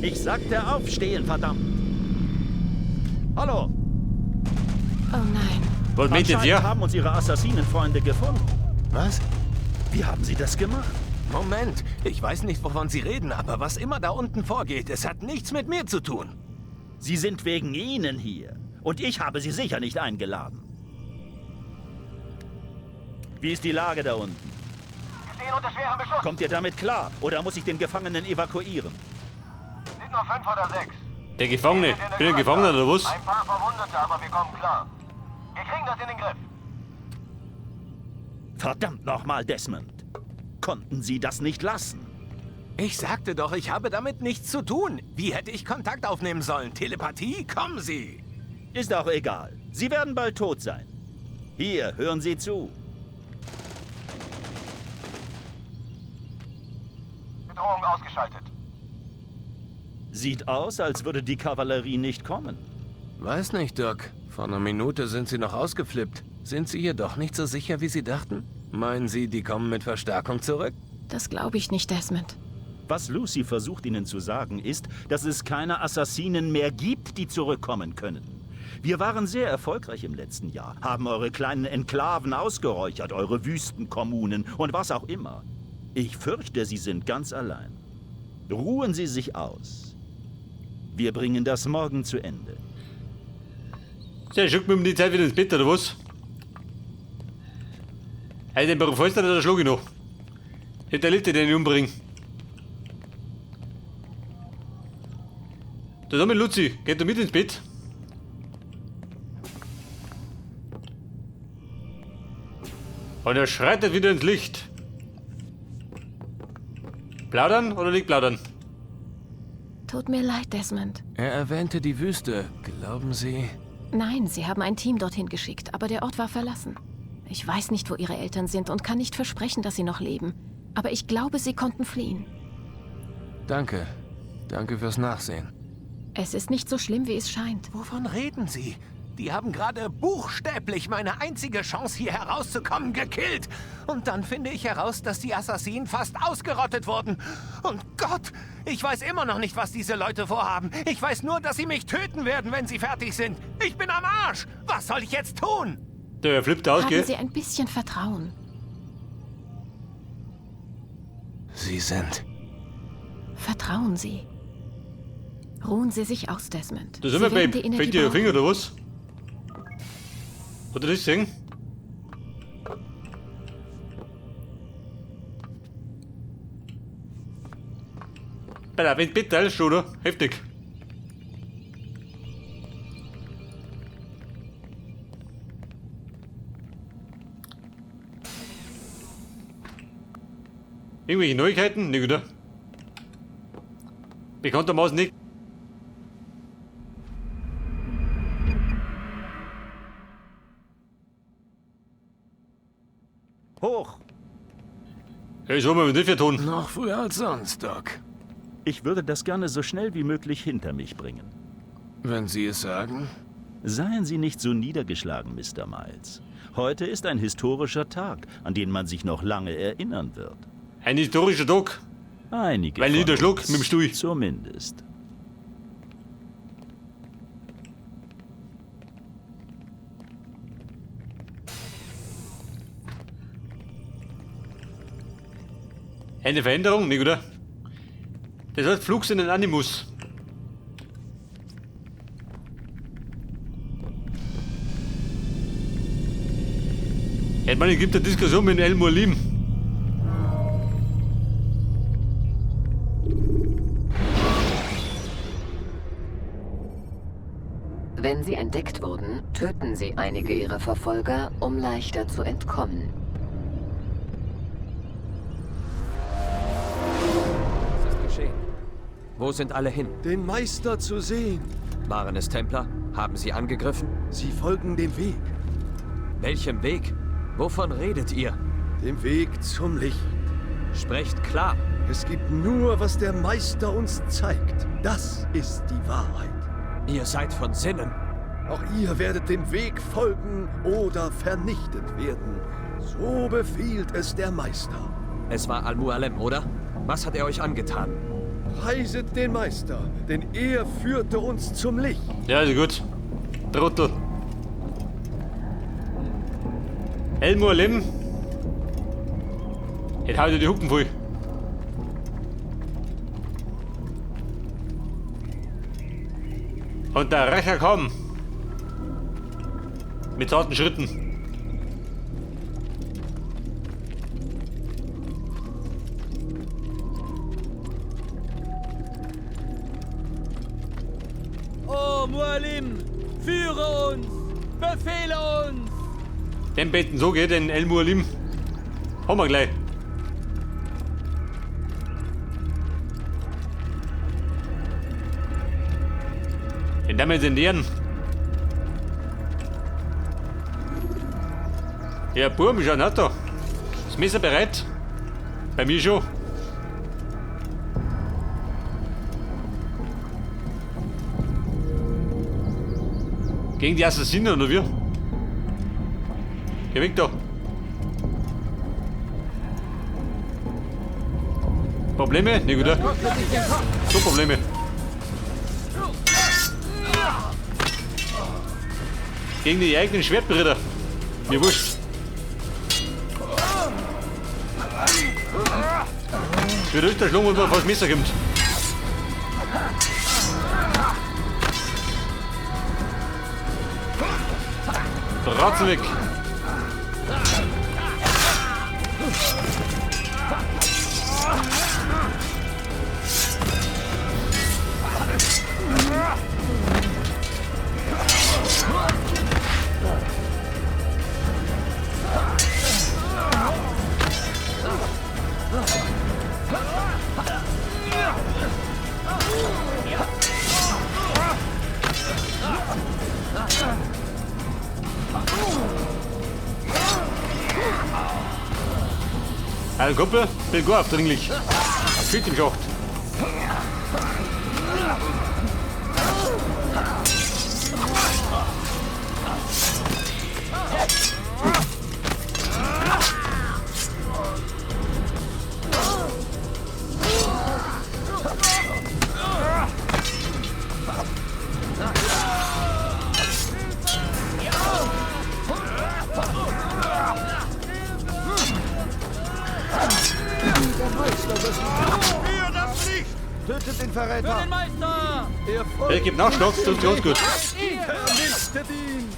Ich sagte aufstehen, verdammt! Hallo! Oh nein. Was meint jetzt Anscheinend ihr? haben uns Ihre Assassinenfreunde gefunden. Was? Wie haben Sie das gemacht? Moment, ich weiß nicht, wovon Sie reden, aber was immer da unten vorgeht, es hat nichts mit mir zu tun. Sie sind wegen Ihnen hier. Und ich habe Sie sicher nicht eingeladen. Wie ist die Lage da unten? Wir stehen unter schwerem Beschuss. Kommt ihr damit klar? Oder muss ich den Gefangenen evakuieren? Sind nur 5 oder 6. Der Gefangene. Bin ich ein Gefangener oder was? Ein paar Verwundete, aber wir kommen klar. Wir kriegen das in den Griff. Verdammt nochmal, Desmond. Konnten Sie das nicht lassen? Ich sagte doch, ich habe damit nichts zu tun. Wie hätte ich Kontakt aufnehmen sollen? Telepathie? Kommen Sie! Ist auch egal. Sie werden bald tot sein. Hier, hören Sie zu. Bedrohung ausgeschaltet. Sieht aus, als würde die Kavallerie nicht kommen. Weiß nicht, Doc. Vor einer Minute sind Sie noch ausgeflippt. Sind Sie hier doch nicht so sicher, wie Sie dachten? Meinen Sie, die kommen mit Verstärkung zurück? Das glaube ich nicht, Desmond. Was Lucy versucht Ihnen zu sagen, ist, dass es keine Assassinen mehr gibt, die zurückkommen können. Wir waren sehr erfolgreich im letzten Jahr, haben eure kleinen Enklaven ausgeräuchert, eure Wüstenkommunen und was auch immer. Ich fürchte, Sie sind ganz allein. Ruhen Sie sich aus. Wir bringen das morgen zu Ende. Der schickt mir um die Zeit wieder ins Bett, oder was? Hey, den Professor, da schlug ich noch. Hätte der Litte den ich umbringen. Da mit Luzi, geht du mit ins Bett? Und er schreitet wieder ins Licht. Plaudern oder nicht plaudern? Tut mir leid, Desmond. Er erwähnte die Wüste. Glauben Sie? Nein, sie haben ein Team dorthin geschickt, aber der Ort war verlassen. Ich weiß nicht, wo ihre Eltern sind und kann nicht versprechen, dass sie noch leben. Aber ich glaube, sie konnten fliehen. Danke. Danke fürs Nachsehen. Es ist nicht so schlimm, wie es scheint. Wovon reden Sie? Die haben gerade buchstäblich meine einzige Chance, hier herauszukommen, gekillt. Und dann finde ich heraus, dass die Assassinen fast ausgerottet wurden. Und Gott, ich weiß immer noch nicht, was diese Leute vorhaben. Ich weiß nur, dass sie mich töten werden, wenn sie fertig sind. Ich bin am Arsch. Was soll ich jetzt tun? Der flippt aus, Haben gell? Sie ein bisschen Vertrauen. Sie sind. Vertrauen Sie. Ruhen Sie sich aus, Desmond. Da sind Sie wir, werden Babe. die Energie Fällt dir der brauchen. Finger oder was? Hat er das gesehen? Bei der wenn Bett alles schon, oder? Heftig. Irgendwelche Neuigkeiten? Nicht, oder? Bekanntermaßen nicht. Hoch! Hey, so haben wir nicht für tun. Noch früher als sonst, Doc. Ich würde das gerne so schnell wie möglich hinter mich bringen. Wenn Sie es sagen. Seien Sie nicht so niedergeschlagen, Mr. Miles. Heute ist ein historischer Tag, an den man sich noch lange erinnern wird. Ein historischer Tag. Einige. Weil von niederschlug uns mit dem Stuhl. Zumindest. Eine Veränderung, nicht, oder? Das heißt Flux in den Animus. Ich meine, es gibt eine Diskussion mit El Mualim. Wenn sie entdeckt wurden, töten sie einige ihrer Verfolger, um leichter zu entkommen. Was ist geschehen? Wo sind alle hin? Den Meister zu sehen. Waren es Templer? Haben sie angegriffen? Sie folgen dem Weg. Welchem Weg? Wovon redet ihr? Dem Weg zum Licht. Sprecht klar. Es gibt nur, was der Meister uns zeigt. Das ist die Wahrheit. Ihr seid von Sinnen. Auch ihr werdet dem Weg folgen oder vernichtet werden. So befiehlt es der Meister. Es war Al-Mualem, oder? Was hat er euch angetan? Preiset den Meister, denn er führte uns zum Licht. Ja, ist gut. Trottel. El Mualim. Jetzt haut er die Hupen voll. Und der Rächer kommt. Mit zarten Schritten. Oh, Mualim, führe uns, befehle uns! Den beten so geht, den El Mualim. Haben wir gleich. Den werden wir jetzt entleeren. Ja, Burm, schau nicht da. Das Messer bereit? Bei mir schon. Gegen die Assassinen, oder wie? Geh weg da. Probleme? Nicht, oder? So Probleme. Gegen die eigenen Schwertbrüder. Mir wurscht. Es wird öfter schlagen, wenn man vor das Messer kommt. Bratzen weg. Also Kumpel, bin gut aufdringlich. Schild im Schacht. Für das Licht! Tötet den Verräter! Für den Meister! Er gibt Nachschlag, das ist ganz gut. Vernichtet ihn!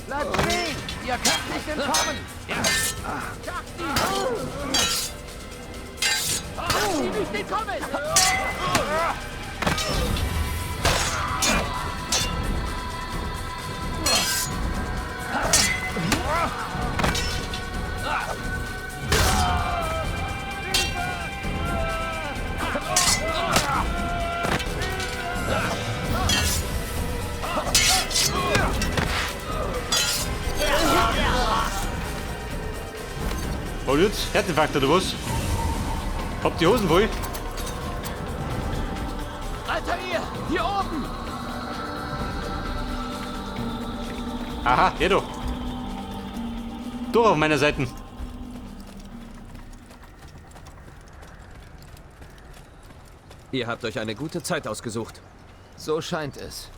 Bleibt stehen! Ihr könnt nicht entkommen! Lasst sie nicht entkommen! Oh, jetzt? Herzinfarkt oder was? Habt die Hosen voll? Altair, hier oben! Aha, ja doch. Durch auf meiner Seite. Ihr habt euch eine gute Zeit ausgesucht. So scheint es.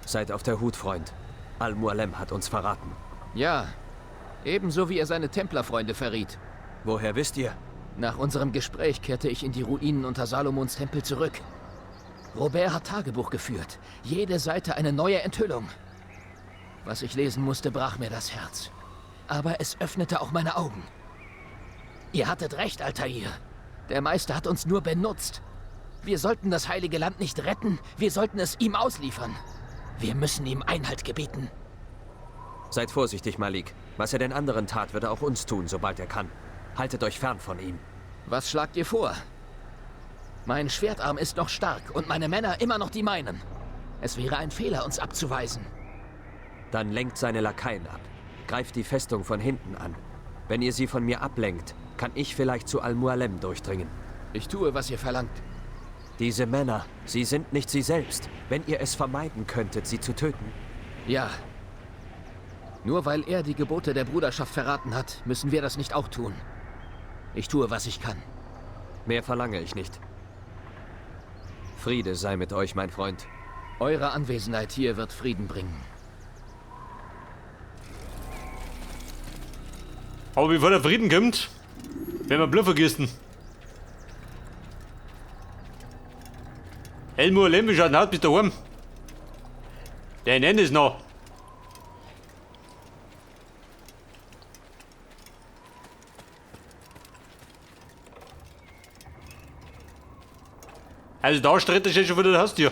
Seid auf der Hut, Freund. Al-Mualem hat uns verraten. Ja, ebenso wie er seine Templerfreunde verriet. Woher wisst ihr? Nach unserem Gespräch kehrte ich in die Ruinen unter Salomons Tempel zurück. Robert hat Tagebuch geführt. Jede Seite eine neue Enthüllung. Was ich lesen musste, brach mir das Herz. Aber es öffnete auch meine Augen. Ihr hattet recht, Altair. Der Meister hat uns nur benutzt. Wir sollten das Heilige Land nicht retten, wir sollten es ihm ausliefern. Wir müssen ihm Einhalt gebieten. Seid vorsichtig, Malik. Was er den anderen tat, wird er auch uns tun, sobald er kann. Haltet euch fern von ihm. Was schlagt ihr vor? Mein Schwertarm ist noch stark und meine Männer immer noch die meinen. Es wäre ein Fehler, uns abzuweisen. Dann lenkt seine Lakaien ab. Greift die Festung von hinten an. Wenn ihr sie von mir ablenkt, kann ich vielleicht zu Al-Mualem durchdringen. Ich tue, was ihr verlangt. Diese Männer, sie sind nicht sie selbst. Wenn ihr es vermeiden könntet, sie zu töten. Ja. Nur weil er die Gebote der Bruderschaft verraten hat, müssen wir das nicht auch tun. Ich tue, was ich kann. Mehr verlange ich nicht. Friede sei mit euch, mein Freund. Eure Anwesenheit hier wird Frieden bringen. Aber bevor der Frieden kommt, werden wir Blut vergießen. El Mualem, wie schaut denn aus? Bist du daheim? Dein Ende ist noch. Also da streut er schon vor der Haustür.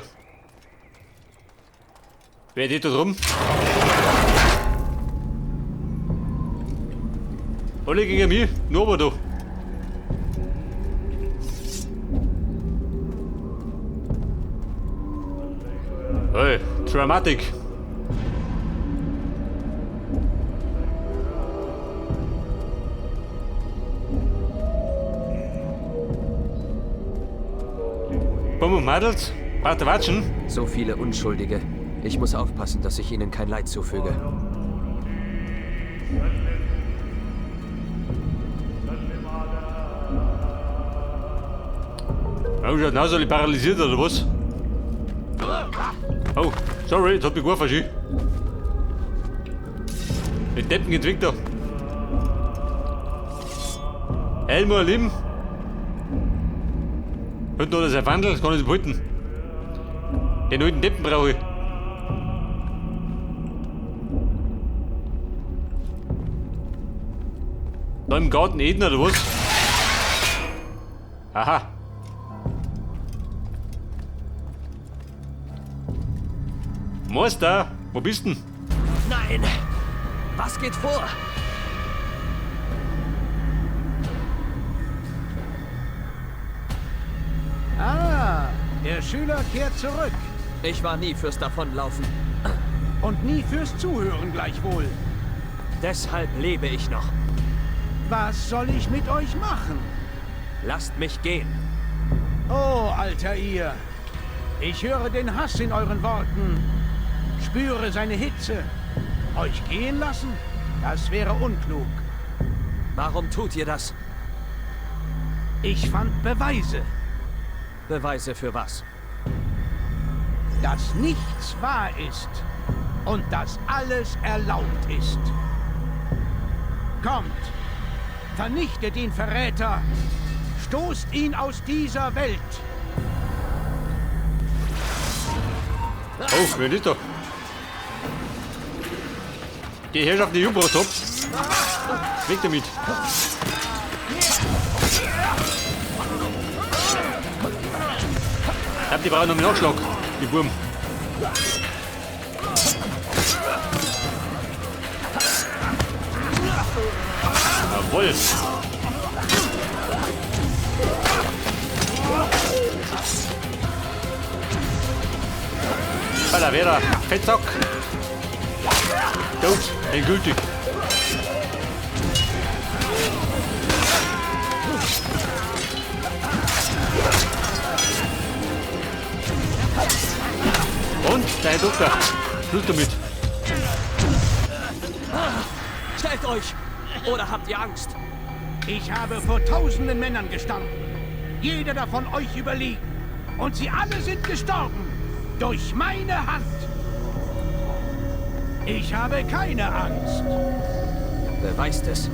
Wer geht da drum? Alle gegen mich, nur aber da. Hey, Dramatic. Bumm und Madels, warte, watschen. So viele Unschuldige. Ich muss aufpassen, dass ich ihnen kein Leid zufüge. Oh, schaut aus, alle paralysiert oder was? Oh, sorry, jetzt hat mich gar verschickt. Mit Deppen geht's weg da. El Mualem. Hinten hat er sein Wandel, das kann ich nicht behalten. Den alten Deppen brauche ich. Da im Garten Eden oder was? Aha. Meister, wo bist denn? Nein! Was geht vor? Ah, der Schüler kehrt zurück. Ich war nie fürs Davonlaufen. Und nie fürs Zuhören gleichwohl. Deshalb lebe ich noch. Was soll ich mit euch machen? Lasst mich gehen. Oh, Altair. Ich höre den Hass in euren Worten. Spüre seine Hitze. Euch gehen lassen? Das wäre unklug. Warum tut ihr das? Ich fand Beweise. Beweise für was? Dass nichts wahr ist und dass alles erlaubt ist. Kommt, vernichtet ihn, Verräter! Stoßt ihn aus dieser Welt! Oh, wer ist da? Die Herrschaft, die ich umgebracht hab. Weg damit. Ich hab die brauchen noch einen Nachschlag, die Wurm. Jawohl. Talavera, Fettsack. Tot, endgültig. Und der Herr Doktor. Schluss damit. Stellt euch! Oder habt ihr Angst? Ich habe vor tausenden Männern gestanden. Jeder davon euch überlegen. Und sie alle sind gestorben. Durch meine Hand. Ich habe keine Angst. Beweist es.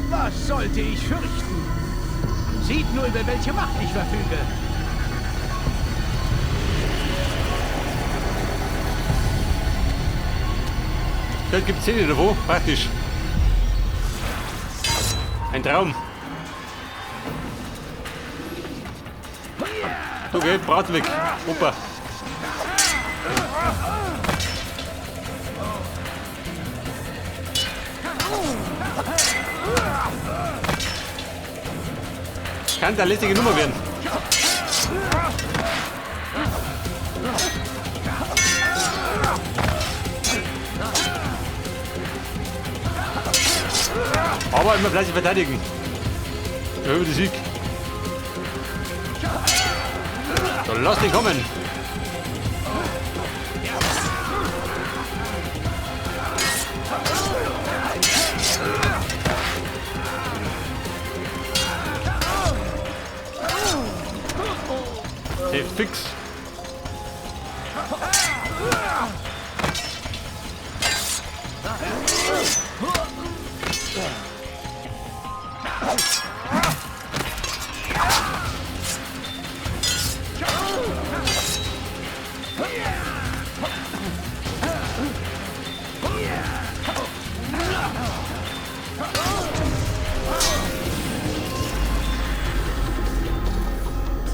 Was sollte ich fürchten? Sieht nur, über welche Macht ich verfüge. Das gibt es 10 oder wo? Praktisch. Ein Traum. Okay, Braten weg. Opa. Kann da lästige Nummer werden. Aber immer fleißig verteidigen. Über die Sieg. So, lass den kommen. fix.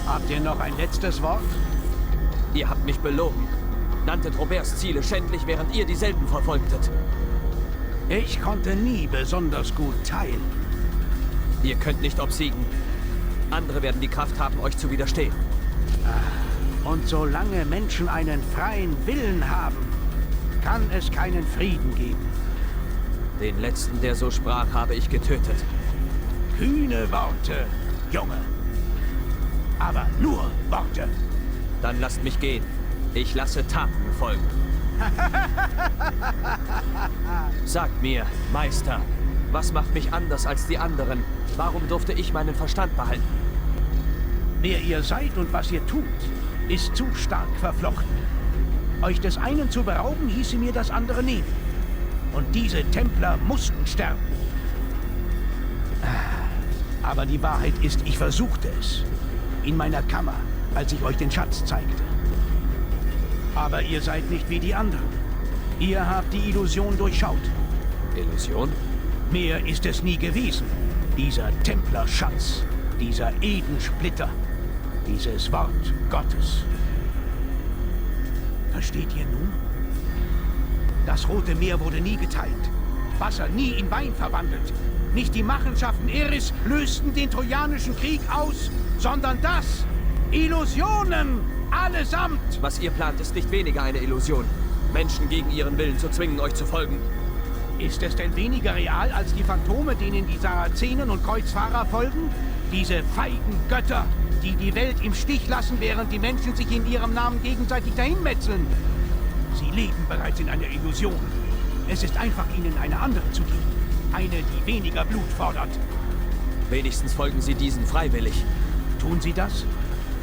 Habt ihr noch ein letztes Wort? Ihr habt mich belogen. Nanntet Roberts Ziele schändlich, während ihr dieselben verfolgtet. Ich konnte nie besonders gut teilen. Ihr könnt nicht obsiegen. Andere werden die Kraft haben, euch zu widerstehen. Und solange Menschen einen freien Willen haben, kann es keinen Frieden geben. Den letzten, der so sprach, habe ich getötet. Kühne Worte, Junge. Aber nur Worte. Dann lasst mich gehen. Ich lasse Taten folgen. Sagt mir, Meister, was macht mich anders als die anderen? Warum durfte ich meinen Verstand behalten? Wer ihr seid und was ihr tut, ist zu stark verflochten. Euch des einen zu berauben, hieße mir das andere nehmen. Und diese Templer mussten sterben. Aber die Wahrheit ist, ich versuchte es. In meiner Kammer, als ich euch den Schatz zeigte. Aber ihr seid nicht wie die anderen. Ihr habt die Illusion durchschaut. Illusion? Mehr ist es nie gewesen. Dieser Templerschatz, dieser Edensplitter, dieses Wort Gottes. Versteht ihr nun? Das Rote Meer wurde nie geteilt, Wasser nie in Wein verwandelt. Nicht die Machenschaften Eris lösten den Trojanischen Krieg aus, sondern das. Illusionen! Allesamt! Was ihr plant, ist nicht weniger eine Illusion. Menschen gegen ihren Willen zu zwingen, euch zu folgen. Ist es denn weniger real als die Phantome, denen die Sarazenen und Kreuzfahrer folgen? Diese feigen Götter, die die Welt im Stich lassen, während die Menschen sich in ihrem Namen gegenseitig dahinmetzeln. Sie leben bereits in einer Illusion. Es ist einfach, ihnen eine andere zu geben. Eine, die weniger Blut fordert. Wenigstens folgen sie diesen freiwillig. Tun sie das?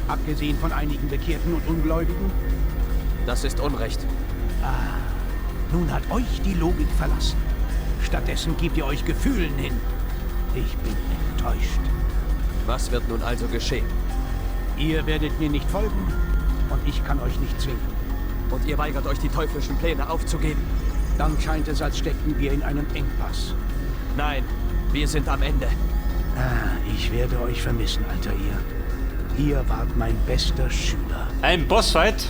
Abgesehen von einigen Bekehrten und Ungläubigen? Das ist Unrecht. Ah, nun hat euch die Logik verlassen. Stattdessen gebt ihr euch Gefühlen hin. Ich bin enttäuscht. Was wird nun also geschehen? Ihr werdet mir nicht folgen und ich kann euch nicht zwingen. Und ihr weigert euch, die teuflischen Pläne aufzugeben? Dann scheint es, als steckten wir in einem Engpass. Nein, wir sind am Ende. Ah, ich werde euch vermissen, Altair. Ihr wart mein bester Schüler. Ein Bossfight?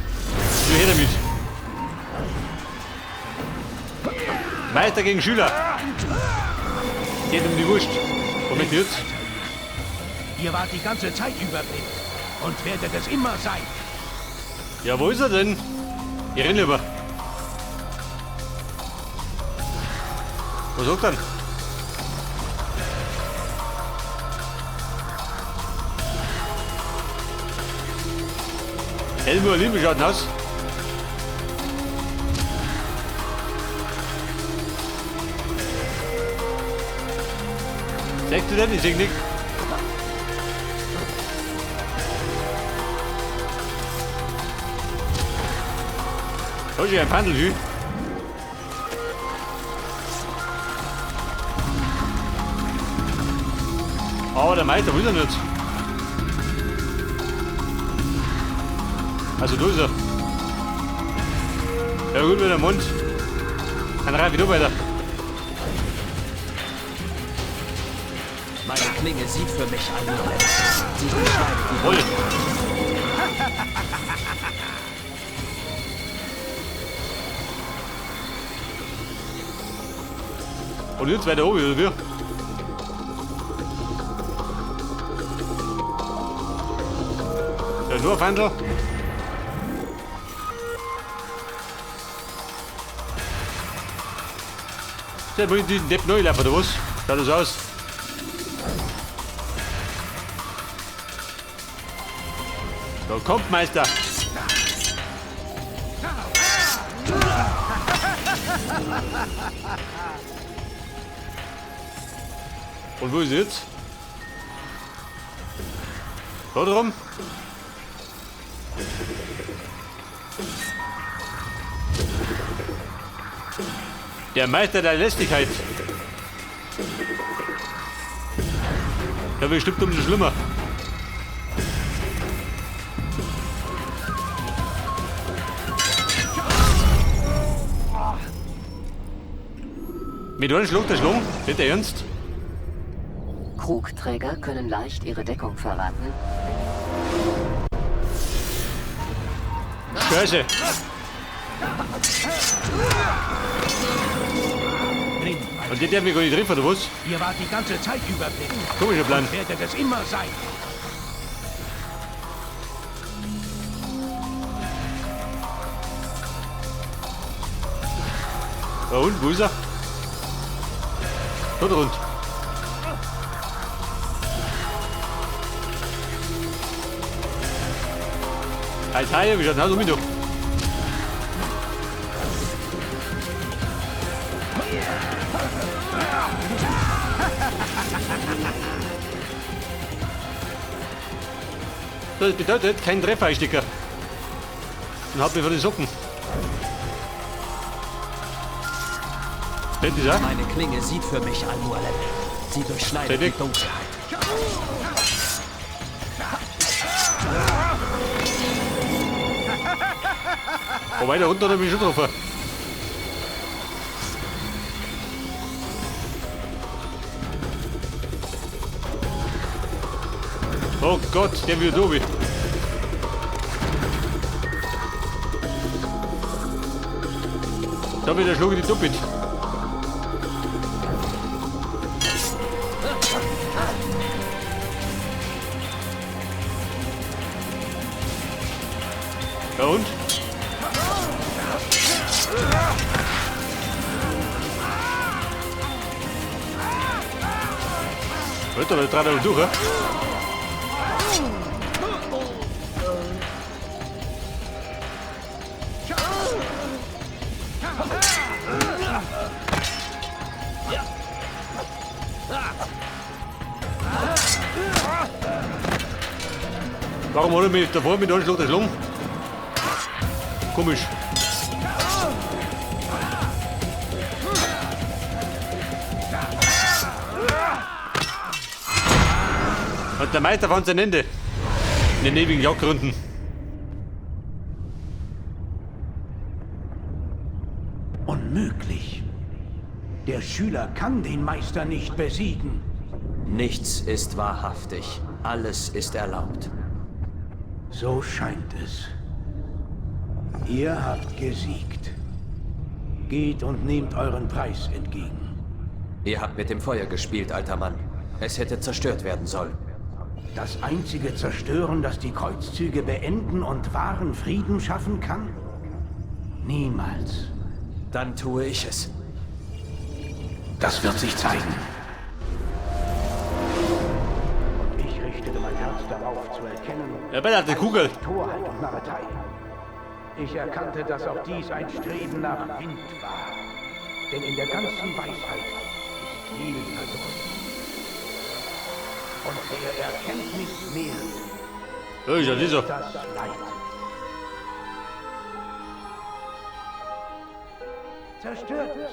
Nur her damit. Meister gegen Schüler. Geht um die Wurst. Womit jetzt? Ihr wart die ganze Zeit über blind und werdet es immer sein. Ja, wo ist er denn? Ich renn lieber. Was sagt er? Elmo, wie schaut denn aus? Siehst du denn? Ich seh nichts. Da ist ja ein Pandel, schön. Aber der Meister will er nicht. Also da ist er. Ja gut, mit dem Mund. Dann rein wieder weiter. Meine Klinge sieht für mich an. Sie durchschneidet die Wohl. Und jetzt weiter oben, oder wie? Ja, nur ein Fandel. Der bringt den Depp neu oder was? Schaut das aus? Da kommt Meister. Und wo ist er jetzt? Da drum? Der Meister der Lästigkeit. Der bestimmt umso schlimmer. Mit einem Schluck der Schlung? Nicht ernst? Krugträger können leicht ihre Deckung verraten. Scheiße. Und der darf mich gar nicht treffen, oder was? Ihr wart die ganze Zeit über blind. Komischer Plan. Und werdet es immer sein. Da unten, wo ist er? Da drunten. Alter, wie schaut denn das um mich? Das bedeutet kein Treffer einstecken. Dann hat mich von den Socken. Das ist auch. Meine Klinge sieht für mich, Al-Mualem. Sie durchschneidet die Dunkelheit. Oh, weiter runter hat er mich schon getroffen. Oh Gott, der wird oben. Da wird der Schlag in die Doppelt. Ja und? Alter, der dreht aber durch, hä? Warum hat er mich davor mit einem Schlag erschlagen? Komisch. Und der Meister fand sein Ende. In den ewigen Jagdgründen. Unmöglich. Der Schüler kann den Meister nicht besiegen. Nichts ist wahrhaftig. Alles ist erlaubt. So scheint es. Ihr habt gesiegt. Geht und nehmt euren Preis entgegen. Ihr habt mit dem Feuer gespielt, alter Mann. Es hätte zerstört werden sollen. Das einzige Zerstören, das die Kreuzzüge beenden und wahren Frieden schaffen kann? Niemals. Dann tue ich es. Das wird sich zeigen. Und ich richtete mein Herz darauf, zu erkennen... Ja, bei der Kugel. Torheit und Narretei. Ich erkannte, dass auch dies ein Streben nach Wind war. Denn in der ganzen Weisheit ist viel Verdruss. Und wer Erkenntnis mehrt, ja, dieser. das Leid. Zerstört es!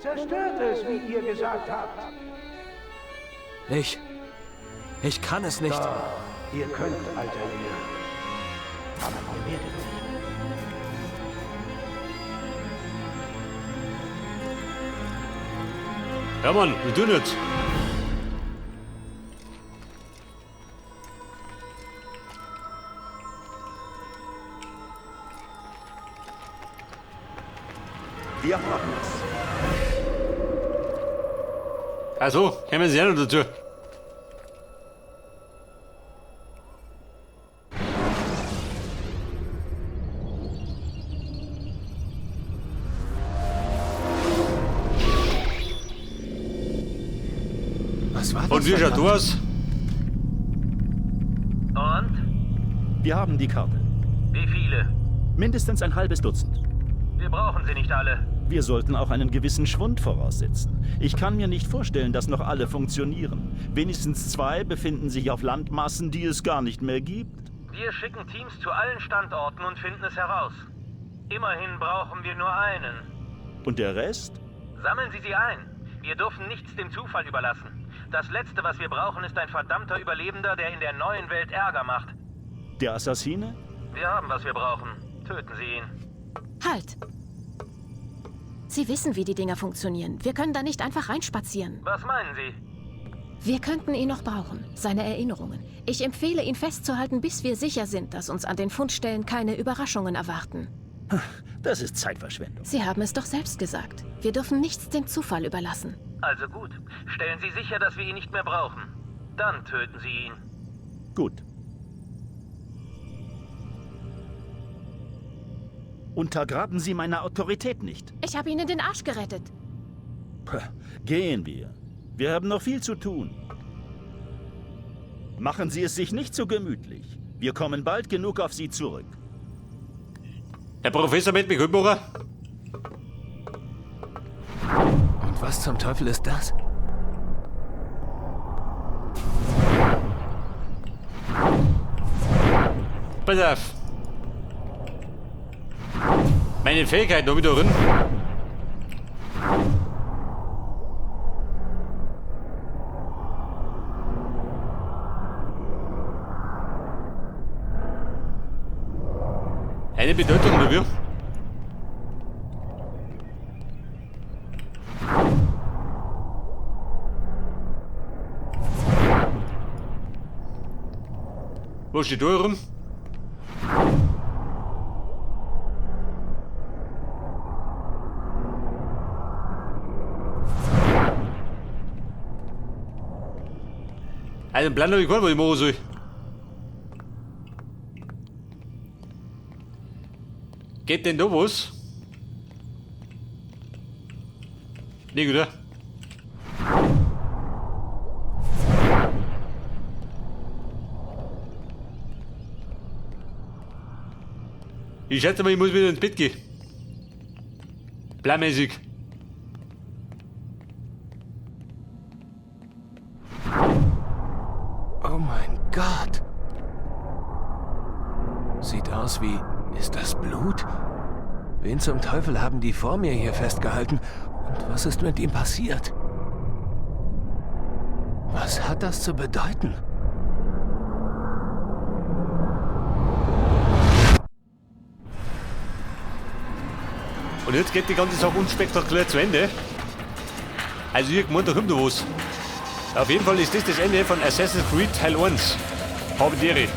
Zerstört es, wie ihr gesagt habt! Ich kann es nicht. Doch, ihr könnt, alter Lehrer. Aber ihr werdet nicht. Ja, Mann, wir tun jetzt. Wir haben es. Also, kommen Sie auch noch dazu. Was war das? Und wie schaut du aus? Und? Wir haben die Karte. Wie viele? Mindestens ein halbes Dutzend. Wir brauchen sie nicht alle. Wir sollten auch einen gewissen Schwund voraussetzen. Ich kann mir nicht vorstellen, dass noch alle funktionieren. Wenigstens zwei befinden sich auf Landmassen, die es gar nicht mehr gibt. Wir schicken Teams zu allen Standorten und finden es heraus. Immerhin brauchen wir nur einen. Und der Rest? Sammeln Sie sie ein. Wir dürfen nichts dem Zufall überlassen. Das Letzte, was wir brauchen, ist ein verdammter Überlebender, der in der neuen Welt Ärger macht. Der Assassine? Wir haben, was wir brauchen. Töten Sie ihn. Halt! Sie wissen, wie die Dinger funktionieren. Wir können da nicht einfach reinspazieren. Was meinen Sie? Wir könnten ihn noch brauchen, seine Erinnerungen. Ich empfehle, ihn festzuhalten, bis wir sicher sind, dass uns an den Fundstellen keine Überraschungen erwarten. Das ist Zeitverschwendung. Sie haben es doch selbst gesagt. Wir dürfen nichts dem Zufall überlassen. Also gut. Stellen Sie sicher, dass wir ihn nicht mehr brauchen. Dann töten Sie ihn. Gut. Untergraben Sie meine Autorität nicht. Ich habe Ihnen den Arsch gerettet. Puh, gehen wir. Wir haben noch viel zu tun. Machen Sie es sich nicht so gemütlich. Wir kommen bald genug auf Sie zurück. Herr Professor mit mich mitmachen. Und was zum Teufel ist das? Pass auf. Meine Fähigkeit noch wieder drin. Eine Bedeutung oder wie? Wo steht da rum? Einen Plan habe ich keinen, was ich machen soll. Geht denn da was? Nicht, oder? Ich schätze mal, ich muss wieder ins Bett gehen. Planmäßig. Oh mein Gott. Sieht aus wie... Ist das Blut? Wen zum Teufel haben die vor mir hier festgehalten? Und was ist mit ihm passiert? Was hat das zu bedeuten? Und jetzt geht die ganze Sache unspektakulär zu Ende. Also ich gemeint, da kommt noch was. Auf jeden Fall ist das das Ende von Assassin's Creed Teil 1. Habe die Ehre.